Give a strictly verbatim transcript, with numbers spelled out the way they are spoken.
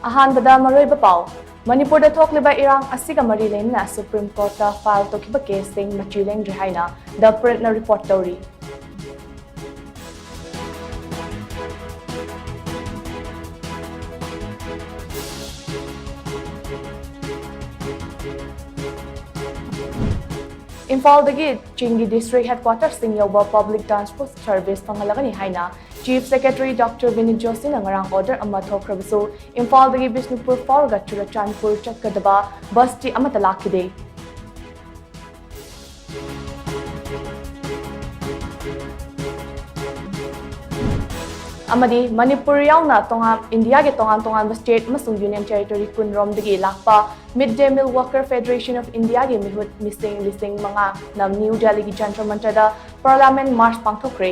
ꯑꯍꯥꯟꯕꯗ ꯃꯔꯨꯑꯣꯏꯕ ꯄꯥꯎ꯫ ꯃꯅꯤꯄꯨꯔꯗ ꯊꯣꯛꯂꯤꯕ ꯏꯔꯥꯡ ꯑꯁꯤꯒ ꯃꯔꯤ ꯂꯩꯅꯅ ꯁꯨꯄ꯭ꯔꯤꯝ ꯀꯣꯔꯠꯇ ꯐꯥꯏꯜ ꯇꯧꯈꯤꯕ ꯀꯦꯁꯁꯤꯡ ꯃꯆꯤ ꯂꯦꯡꯗ꯭ꯔꯤ ꯍꯥꯏꯅ ꯗ ꯄ꯭ꯔꯤꯟꯠꯅ ꯔꯤꯄꯣꯔꯠ ꯇꯧꯔꯤ꯫ ꯏꯝꯐꯥꯜꯗꯒꯤ ꯆꯤꯡꯒꯤ ꯗꯤꯁꯇ꯭ꯔꯤꯛ ꯍꯦꯗꯀ꯭ꯋꯥꯇꯔꯁꯤꯡ ꯌꯧꯕ ꯄꯕ꯭ꯂꯤꯛ ꯇ꯭ꯔꯥꯟꯁꯄꯣꯔꯠ ꯁꯔꯚꯤꯁ ꯐꯪꯍꯜꯂꯒꯅꯤ ꯍꯥꯏꯅ ꯆꯤꯐ ꯁꯦꯀ꯭ꯔꯦꯇꯔꯤ ꯗꯣꯛꯇꯔ ꯕꯤꯅꯤꯠ ꯖꯣꯁꯤꯅ ꯉꯔꯥꯡ ꯑꯣꯔꯗꯔ ꯑꯃ ꯊꯣꯛꯈ꯭ꯔꯕꯁꯨ, ꯏꯝꯐꯥꯜꯗꯒꯤ ꯕꯤꯁꯅꯨꯄꯨꯔ ꯐꯥꯎꯔꯒ ꯆꯨꯔꯆꯥꯟꯄꯨꯔ ꯆꯠꯀꯗꯕ ꯕꯁꯇꯤ ꯑꯃꯠꯇ ꯂꯥꯛꯈꯤꯗꯦ꯫ ꯑꯃꯗꯤ ꯃꯅꯤꯄꯨꯔ ꯌꯥꯎꯅ ꯇꯣꯉꯥꯟ, ꯏꯟꯗꯤꯌꯥꯒꯤ ꯇꯣꯉꯥꯟ ꯇꯣꯉꯥꯟꯕ ꯁ꯭ꯇꯦꯠ ꯑꯃꯁꯨꯡ ꯌꯨꯅꯤꯌꯟ ꯇꯦꯔꯤꯇꯣꯔꯤ ꯀꯨꯟꯔꯣꯝꯗꯒꯤ ꯂꯥꯛꯄ Mid Day Meal Worker Federation of Indiaꯒꯤ ꯃꯤꯍꯨꯠ ꯃꯤꯁꯤꯡ ꯂꯤꯁꯤꯡ ꯃꯉꯥꯅ ꯅ꯭ꯌꯨ ꯗꯦꯜꯂꯤꯒꯤ ꯖꯟꯇꯔ ꯃꯟꯇꯔꯗ ꯄꯥꯔꯂꯤꯌꯥꯃꯦꯟ ꯃꯥꯔꯆ ꯄꯥꯡꯊꯣꯛꯈ꯭ꯔꯦ꯫